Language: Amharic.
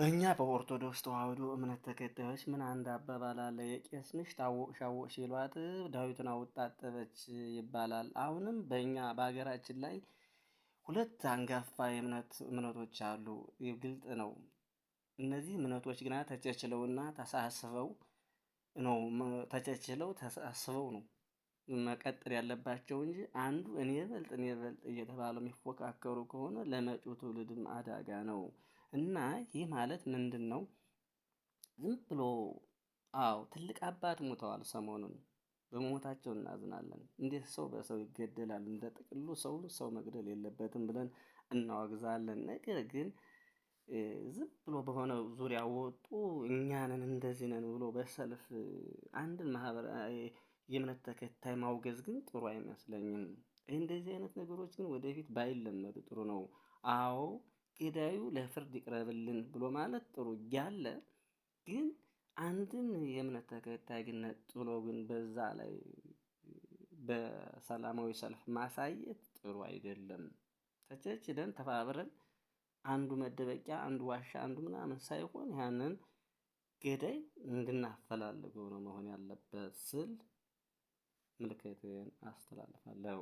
በእኛ በኦርቶዶክስ ተዋሕዶ እምነት ተከታዮች ምን አንድ አባባል አለ። የቄስ ሚስት አወቅሽ አወቅሽ ይሏት ዳዊትን አወጣጠበች ይባላል። አሁንም በእኛ በሀገራችን ላይ ሁለት አንጋፋ የእምነት እምነቶች አሉ። ግልጥ ነው። እነዚህ እምነቶች ግና ተቸችለውና ተሳስበው ነው ተቸችለው ተሳስበው ነው መቀጠል ያለባቸው እንጂ አንዱ እኔ በልጥ እኔ በልጥ እየተባሉ የሚፎካከሩ ከሆነ ለመጪው ትውልድም አደጋ ነው። እና ይህ ማለት ምንድነው? ዝም ብሎ አዎ ትልቅ አባት ሞተዋል ሰሞኑን በመሞታቸው እናዝናለን። እንዴት ሰው በሰው ይገደላል? እንደ ጥቅሉ ሰውን ሰው መግደል የለበትም ብለን እናወግዛለን። ነገር ግን ዝም ብሎ በሆነ ዙሪያ ወጡ እኛንን እንደዚህ ነን ብሎ በሰልፍ አንድን ማህበራዊ የእምነት ተከታይ ማውገዝ ግን ጥሩ አይመስለኝም። እንደዚህ አይነት ነገሮች ግን ወደፊት ባይለመዱ ጥሩ ነው። አዎ ገዳዩ ለፍርድ ይቅረብልን ብሎ ማለት ጥሩ እያለ ግን አንድን የእምነት ተከታይ ግን ነጥሎ ግን በዛ ላይ በሰላማዊ ሰልፍ ማሳየት ጥሩ አይደለም። ተቻችለን ተባብረን አንዱ መደበቂያ አንዱ ዋሻ አንዱ ምናምን ሳይሆን ያንን ገዳይ እንድናፈላልገው ነው መሆን ያለበት ስል ምልክቴን አስተላልፋለሁ።